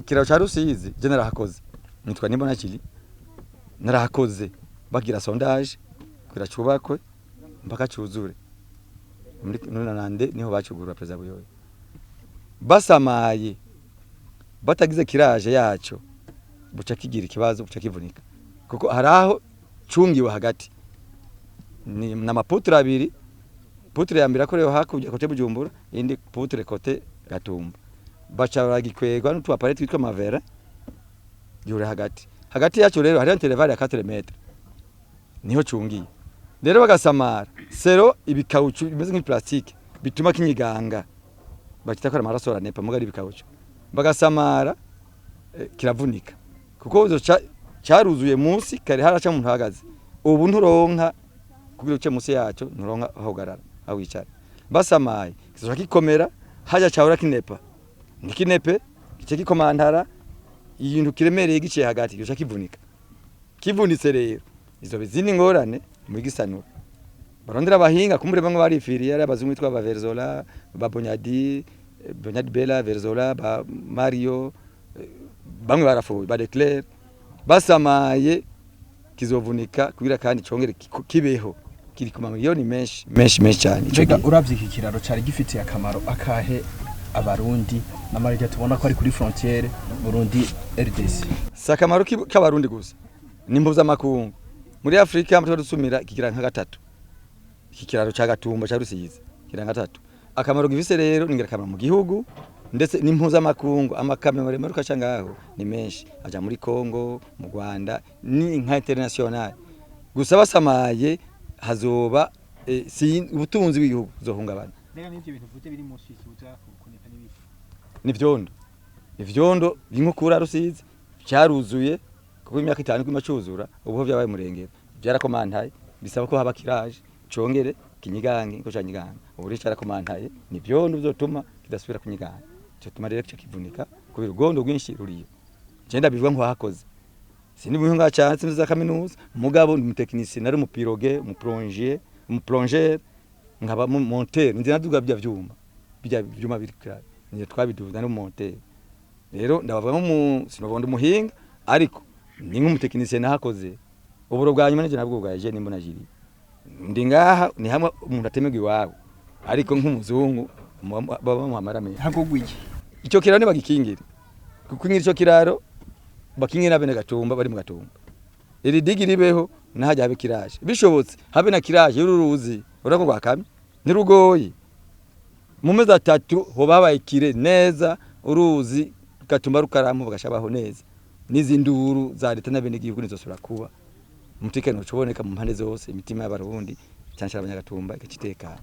Ikiraro ca Rusizi je narahakoze, nitwa Nimbona Kiri, narahakoze bagira sondage kugira cubakwe mpaka cuzure muri nonande, niho bacugurura Perezida Buyoya. Basamaye batagize curage yaco, buca kigira ikibazo, buca kivunika, kuko hari aho cungiwe hagati ni n'ama poutres abiri. Poutre ya mbere akorewe hakurya côté Bujumbura, indi poutre côté Gatumba, baca baragikwegwa n'utu appareil twitwa mavera yure hagati hagati yaco. Rero hariho intervalle ya 4 mètres, niho cungiye. Rero bagasamara sero ibikawucu bimeze nk'iplastique bituma kinyiganga, bakita ko ari amaraso anepa, muga ari ibikawucu. Bagasamara kiravunika, kuko uzoca cyaruzuye munsi kare haraca umuntu ahagaze. Ubu nturonka kugira uce munsi yaco, nturonka aho ugarara, aho wicara. Basamaye kizoca kikomera haja cahora kinepa, ntikinepe, gice gikomantara ibintu kiremereye giciye hagati, gica kivunika. Kivunitse rero izo izindi ngorane muri gisanura. Barondera abahinga kumbure, bamwe barifiriye, ari abazungu bitwa ba Verzola, ba Bonyadi, Bonyadi Bella Verzola, ba Mario, bamwe barafuye, ba Leclerc. Basamaye kizovunika kugira kandi congere kibeho, kiri ku mamiliyoni menshi menshi menshi cyane ico Mbega gihe. uravye iki kiraro cari gifitiye akamaro akahe Abarundi, n'amarira tubona ko ari kuri frontière Burundi RDC? Si akamaro k'Abarundi gusa, ni mpuzamakungu. Muri Afurika tuba dusumira kigira nka gatatu, iki kiraro ca Gatumba ca Rusizi kigira nka gatatu. Akamaro gifise rero ni ingirakamaro mu gihugu ndetse n'impuzamakungu. Amakamyo maremare ukaca ngaho ni menshi, aja muri Congo, mu Rwanda, ni nka international. Gusa basamaye hazoba si ubutunzi bw'igihugu buzohungabana. Mbega n'ivyo bintu uvuze biri munsi kibuza kunepa n'ibiki? N'ivyondo, ivyondo inkukura Rusizi cyaruzuye, kuko imyaka 5 kwima cuzura, ubu ho byabaye murengera, byarakomantaye, bisaba ko haba curage congere kinyigange ko canyiganga. Ubu rero cyarakomantaye, ni vyondo bizotuma kidasubira kunyiganga, cyo tuma rero cyo kivunika kubera ugondo rwinshi ruriyo. Je ndabivuga nko hakoze, sindi muhinga cyane, sinzi za kaminuza, mugabo ndi umutekinisi, nari umu pirogue, umu plongeur, umu plongeur, nkaba monteur, ndi naduga bya vyuma biri kare, nije twabiduza, no monteur. Rero ndabavuga mu sinobonda umuhinga, ariko ni nk'umutekinisiye nahakoze. Uburo bwa nyuma nije nabwo bwaje nimbona jiri ndi ngaha, ni hamwe umuntu atemerwa iwabo, ariko nk'umuzungu baba bamuhamara menshi. Hagogwa iki? Icyo kiraro ntibagikingire, kuko ico kiraro bakingira bene Gatumba bari mu Gatumba, iri digi ribeho nahajya habe curage, bishobotse habe na curage y'ururuzi urako rwakamye ntirugoye. Mu mezi 3 hoba habaye kire neza, uruzi Gatumba rukaramu bagashabaho neza, n'izinduru za leta n'abene gihugu nizosubira kuba, umutekano ucuboneka mu mpande zose, imitima y'Abarundi cyane cyane Abanyagatumba igacitekana.